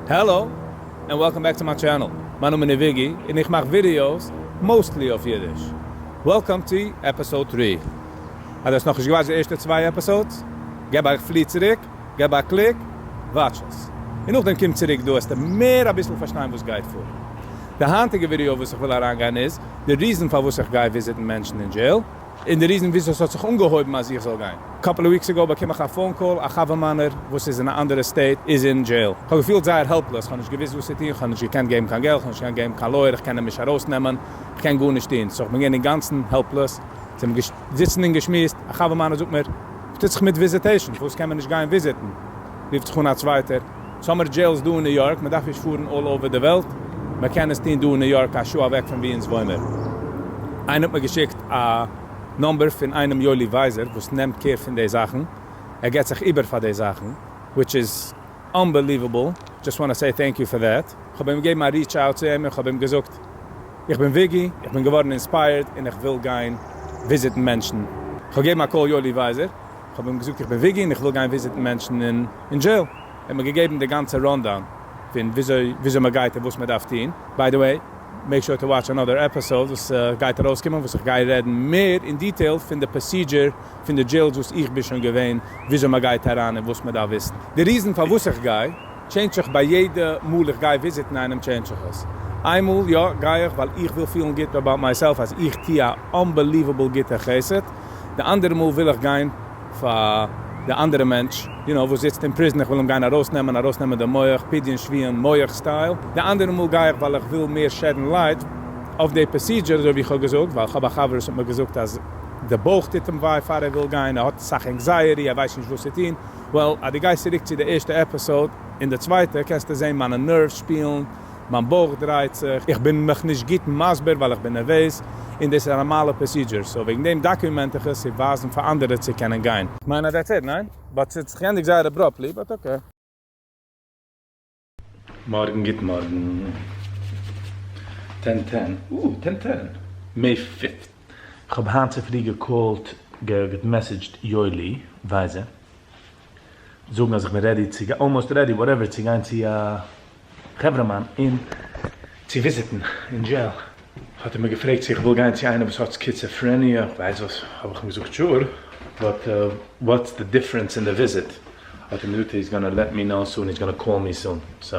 Hello and welcome back to my channel, מיין נאמען איז וויגי און איך מאך ווידיאוס mostly אויף אידיש. Welcome to episode three. אז דו האסט נאכנישט געוואטשט די ערשטע צוויי episodes, געב א פלי צוריק, געב א click, watch עס. און נאכדעם קום צוריק דא וועסטו מער אביסל פארשטיין וואס גייט פאר. די היינטיגע ווידיאו וואס איך וויל אריינגיין איז די reason פארוואס איך גיי וויזיטן מענטשן אין jail, און די reason וויאזוי ס'האט זיך אנגעהויבן אז איך זאל גיין. Couple of weeks ago באקום איך א phone call, א חבר מיינער וואס איז אין א אנדערע state איז אין jail. כ'האב געפילט זייער helpless, כ'האב נישט געוואוסט וואס צו טון, כ'האב נישט געקענט געבן קיין געלט, כ'האב נישט געקענט געבן קיין lawyer, כ'קען אים נישט ארויסנעמען, כ'קען גארנישט טון, so כ'בין געווען אינגאנצן helpless. זיי האבן געזיצן און געשמועסט, א חבר מיינער זאגט מיר, וואס טוט זיך מיט visitation, פארוואס קען מען נישט גיין וויזיטן? רופט זיך אן א צווייטער, ס'האמיר jails דא אין ניו יארק, מ'דארף נישט פארן all over די וועלט, מ'קען עס טון דא אין ניו יארק א שעה אוועק פון ווי אונז וואוינמער. איינער האט מיר געשיקט א number פון איינעם יואלי ווייזער וואס נעמט care פון די זאכן, ער געט זיך איבער פאר די זאכן, which is unbelievable, just wanna say thank you for that. כ'האב אים געגעבן א reach out צו אים און כ'האב אים געזאגט, איך בין וויגי, איך בין געווארן inspired און איך וויל גיין וויזיטן מענטשן. כ'האב געגעבן א call יואלי ווייזער, כ'האב אים געזאגט איך בין וויגי און איך וויל גיין וויזיטן מענטשן אין jail. ער האט מיר געגעבן די גאנצע rundown פון וויאזוי וויאזוי מ'גייט און וואס מ'דארף טון. By the way, make sure to watch another episode וואס גייט ארויסקומען וואס איך גיי רעדן מער אין detail פון די procedure פון די jails וואס איך בין שוין געווען, וויאזוי מ'גייט אריין און וואס מ'דארף וויסן. די reason פארוואס איך גיי, change זיך ביי יעדע מאל איך גיי וויזיטן איינעם change זיך עס. איינמאל יא גיי איך ווייל איך וויל פילן גוט about myself אז איך טוה א unbelievable גוטע חסד, די אנדערע מאל וויל איך גיין פאר די אנדערע מענטש you know וואס זיצט אין prison איך וויל אים גיין ארויסנעמען ארויסנעמען די מח פדיון שבויים מח style, די אנדערע מאל גיי איך ווייל איך וויל מער shed ן light אויף די procedure אזוי ווי איך האב געזאגט ווייל איך האב א חבר וואס האט מיר געזאגט אז די בויך טוט אים וויי פאר ער וויל גיין ער האט אסאך anxiety ער ווייסט נישט וואס צו טון, well, אז דו גייסט צוריק צו די ערשטע episode און די צווייטע קענסטו זען מיינע nerves שפילן, מיין בויך דרייט זיך, איך בין מיך נישט גוט מסביר ווייל איך בין נערוועז, און דאס איז א נארמאלע procedure, so וועגן דעם document איך עס צו ווייזן פאר אנדערע צו קענען גיין. כ'מיין אז that's it, ניין? But ס'האט זיך געענדיגט זייער abruptly, but okay. מארגן גוט מארגן. Ten ten, אה, ten ten, May fifth. כ'האב היינט צופרי געקאלט, געמעסעדזשט יואלי ווייזער, זאגן אז איך בין ready צו גיין, almost ready, whatever, צו גיין צו א חברה'מאן און צו וויזיטן אין jail. האט ער מיר געפרעגט צו איך וויל גיין צו איינער וואס האט schizophrenia, כ'ווייס וואס, האב איך אים געזאגט sure, but what's the difference אין די visit? האט ער מיר געזאגט he's gonna let me know soon, he's gonna call me soon, so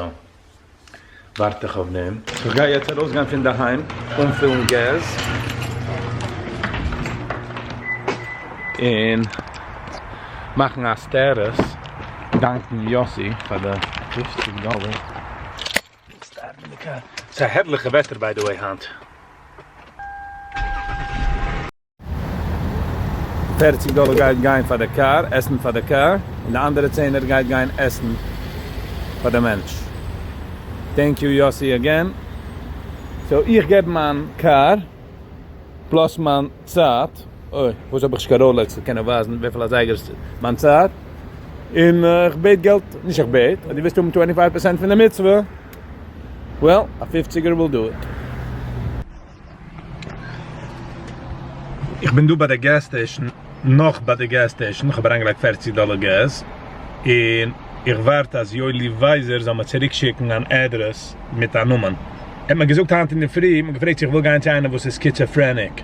ווארט איך אויף דעם. So כ'גיי יעצט ארויסגיין פון דערהיים אנפילן געז, און מאכן א status, דאנקן יאסי פאר די פופציג דאלער. ס'איז א הערליכע וועטער by the way היינט. פערציג דאלער גייט גיין פאר די קאר, עסן פאר די קאר, און די אנדערע צענער גייט גיין עסן פאר די מענטש. Thank you יאסי again. So איך געב מיין קאר plus מיין צייט, אוי וואס האב איך נישט קיין Rolex צו קענען ווייזן וויפיל אזייגער עס איז מיין צייט, און איך בעט געלט, נישט איך בעט, אז דו ווילסט האבן twenty five percent פון די מצוה, well, א פופציגער will do it. איך בין דא ביי די gas station, נאך ביי די gas station, איך האב אריינגעלייגט פערציג דאלער געז, און איך ווארט אז יואלי ווייזער זאל מיר צוריק שיקן אן אדרעס מיט א נאמען. ער האט מיר געזאגט היינט אינדערפרי, מיר געפרעגט צו איך וויל גיין צו איינער וואס איז schizophrenic,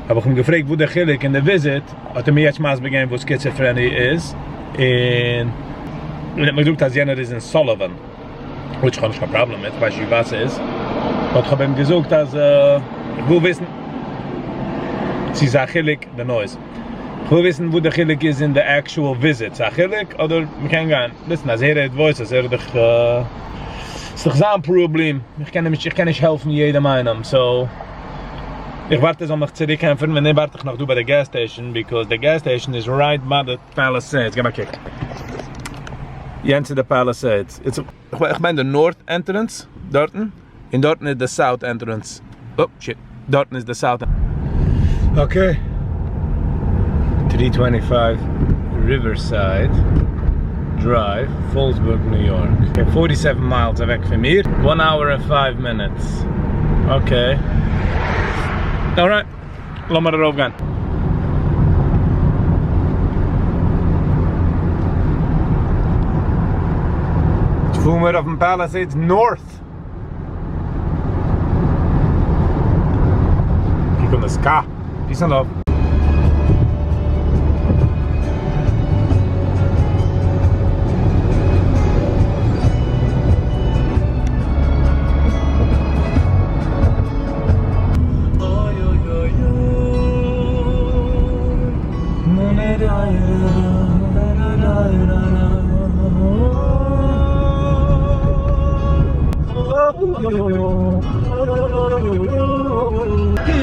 האב איך אים געפרעגט וואס די חילוק אין די visit, האט ער מיר יעצט מסביר געווען וואס schizophrenia איז, און ער האט מיר געזאגט אז יענער איז אין סאליווען. Which כ'האב נישט קיין פראבלעם מיט, כ'ווייס נישט ווי ווייט ס'איז, but כ'האב אים געזאגט אז איך וויל וויסן צו ס'איז א חילוק די noise, כ'וויל וויסן וואס די חילוק איז אין די actual visit, ס'איז א חילוק אדער מ'קען גיין, listen אז ער הערט voices, ער איז דאך, ס'איז דאך זיין פראבלעם, איך קען אים נישט, איך קען נישט העלפן יעדעם איינעם, so איך ווארט ער זאל מיך צוריק ענטפערן, ווען דעם ווארט איך נאך דא ביי די gas station, because די gas station איז right ביי די Palisades, געב א קוק. יענץ איז די Palisades. איך מיין די north entrance דארטן, און דארטן איז די south entrance. Oh shit, דארטן איז די south. Okay. Three twenty five Riverside Drive, Fallsburg, ניו יארק. Okay, forty seven miles אוועק פון מיר. One hour and five minutes. Okay. Alright. לאמיר ארויפגיין. פארן מיר אויפן Palisades North. קוק אן די sky. Peace and love.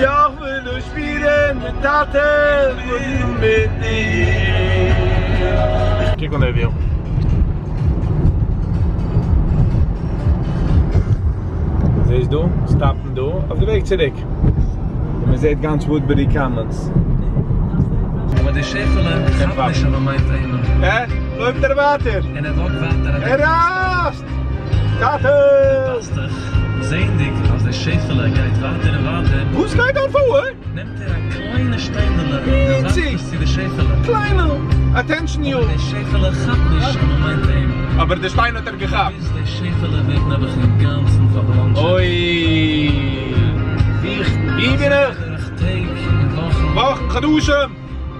יאך וויל דא שפירן די טאטע וויל מיט דיר. קוק אן די view. זעסט דא? stop ן דא אויף די וועג צוריק. און מען זעט גאנץ Woodbury Commons. אבער די שעפעלע כאפט נישט אז מען מיינט איינעם. אה, לויפט ער ווייטער. און ער walk ט ווייטער אוועק. ער רייסט! טאטע! דער פאסטוך, זעענדיג אז די שעפעלע גייט ווייטער און ווייטער. וואס גייט דארט פאר? נעמט ער א קליינע שטיינדעלע און ווארפט עס צו די שעפעלע. קליינע! Attention you! אבער די שעפעלע כאפט נישט אז מען מיינט אים. אבער די שטיין האט ער געכאפט. ביז די שעפעלע ווערט נעבעך אינגאנצן פארבלאנדזשעט. אוי! איך, ווי בין איך? דורך טעג און וואכן. וואכן, חדשים!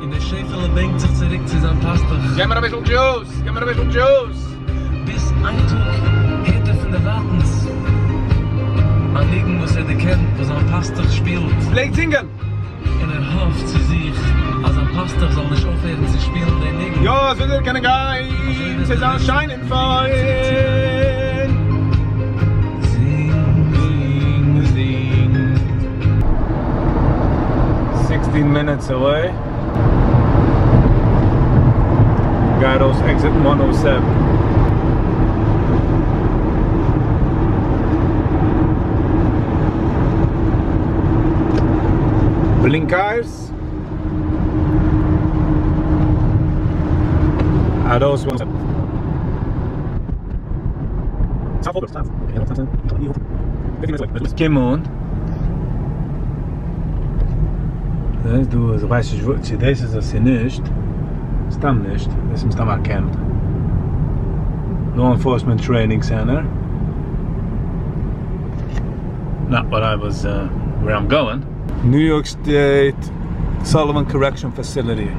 און די שעפעלע בענקט זיך צוריק צו זיין פאסטוך. געב מיר אביסל juice! געב מיר אביסל juice! ביז איין טאג הערט ער פון דערווייטנס א ניגון וואס ער דערקענט וואס זיין פאסטוך שפילט. פלעגט זינגען. און ער האפט צו זיך אז זיין פאסטוך זאל נישט אויפהערן צו שפילן דעם ניגון. יא, אזוי וועט ער קענען גיין צו זיין שיינעם פיין. זינג, זינג, זינג. Sixteen minutes away. גיי ארויס exit one o seven. Blinkers. ארויס one o seven. קום אן. זעסט דא איך ווייס נישט צו דאס איז עס צו נישט, סתם נישט, דאס איז מסתם א camp, Law Enforcement Training Center, not what I was where I'm going. New York State Sullivan Correction Facility.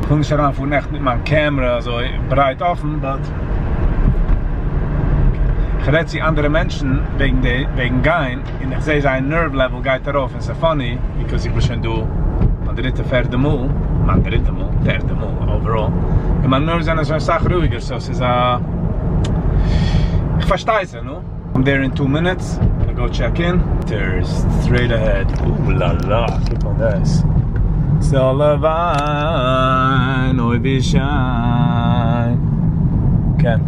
כ'וויל נישט אריינפארן עכט מיט מיין קעמרע אזוי ברייט אפן but כ'רעד צו אנדערע מענטשן וועגן די וועגן גיין און איך זעה זייער nerve level גייט ארויף און ס'איז funny because איך בין שוין דא מיין דריטע פערדע מאל, מיין דריטע מאל, פערדע מאל overall, און מיין nerves זענען שוין אסאך רואיגער so ס'איז א כ'פארשטיי זיי נו. I'm there in two minutes, gonna go check in. There's straight ahead, ooh la la, קוק אן דאס. סאלאוויין, אוי ווי שיין. כן.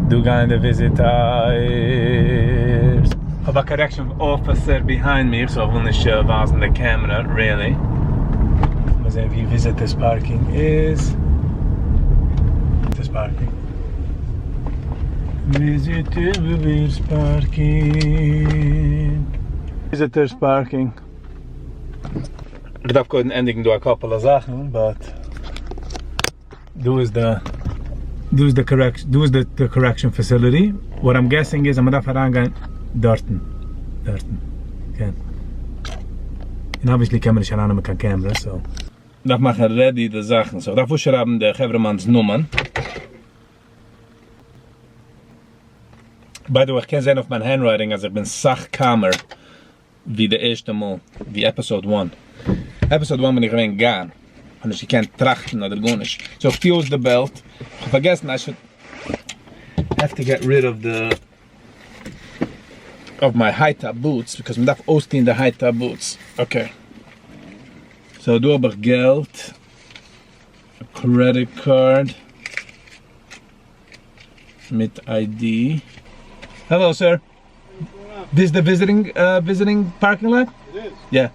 דא גייען די visitors. כ'האב א correction officer behind מיך so כ'וויל נישט ווייזן די קעמרע really. לאמיר זען ווי visitors parking איז. Visitors parking. Visitors parking. Visitors parking. איך דארף קודם ענדיגן דא א קאפעלע זאכן but דא איז די דא איז די correction דא איז די correction facility what I'm guessing איז אז מען דארף אריינגיין דארטן דארטן כן און obviously קען מען נישט ארייננעמען קיין קעמרע so. דארף מאכן ready די זאכן so איך דארף אפשרייבן די חברה'מאן'ס נאמען. By the way איך קען זען אויף מיין handwriting אז איך בין סאך calmer ווי די ערשטע מאל, ווי episode one. Episode one בין איך געווען gone, כ'האב נישט געקענט טראכטן אדער גארנישט. So איך טוה אויס די belt, כ'האב פארגעסן I should have to get rid of the of my high top boots, because מ'דארף אויסטוהן די high top boots. Okay. So דא האב איך געלט, credit card, מיט ID. Hello sir. This the visiting visiting parking lot? It is. Yeah.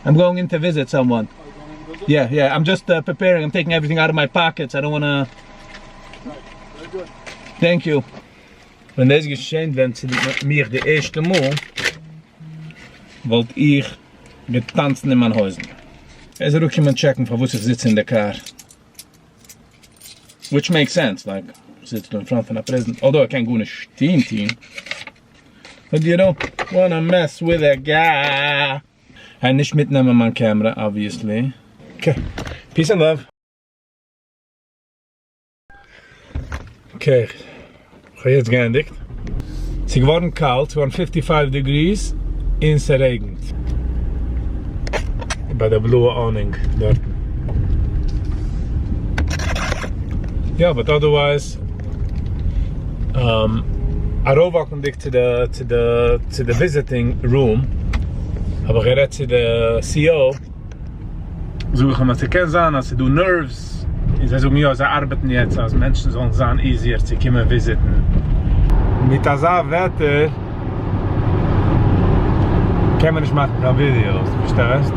I'm going in to visit someone. Are you going in to visit? Yeah, yeah. I'm just preparing. I'm taking everything out of my pockets. I don't wanna. Right. Very good. Thank you. ווען דאס געשען ווען צו מיך די ערשטע מאל, וואלט איך געטאנצן אין מיין הויזן. ער איז אראפגעקומען check ן פארוואס איך זיץ אין די קאר. Which makes sense, like. זיצט דא אין front פון א פרעזידענט, although ער קען גארנישט טוהן טוהן, but you don't wanna mess with a guy. גיי נישט מיטנעמען מיין camera obviously. Okay, peace and love. Okay, כ'האב יעצט געענדיגט. ס'איז געווארן קאלט, ס'איז געווארן fifty five degrees און ס'רעגנט. ביי די בלויע awning דארטן. יא, but otherwise, ארויפוואקנדיג צו די צו די צו די visiting room האב איך גערעדט צו די CEO, זאג איך אים אז ס'קען זיין אז ס'דא nerves, און זיי זאגן יא זיי ארבעטן יעצט אז מענטשן זאלן זיין easier צו קומען וויזיטן. מיט אזא וועטער קען מען נישט מאכן קיין ווידיאוס, דו פארשטייסט?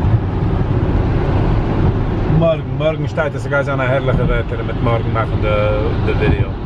מארגן, מארגן שטייט אז ס'גייט זיין א הערליכע וועטער און מ'עט מארגן מאכן די ווידיאו.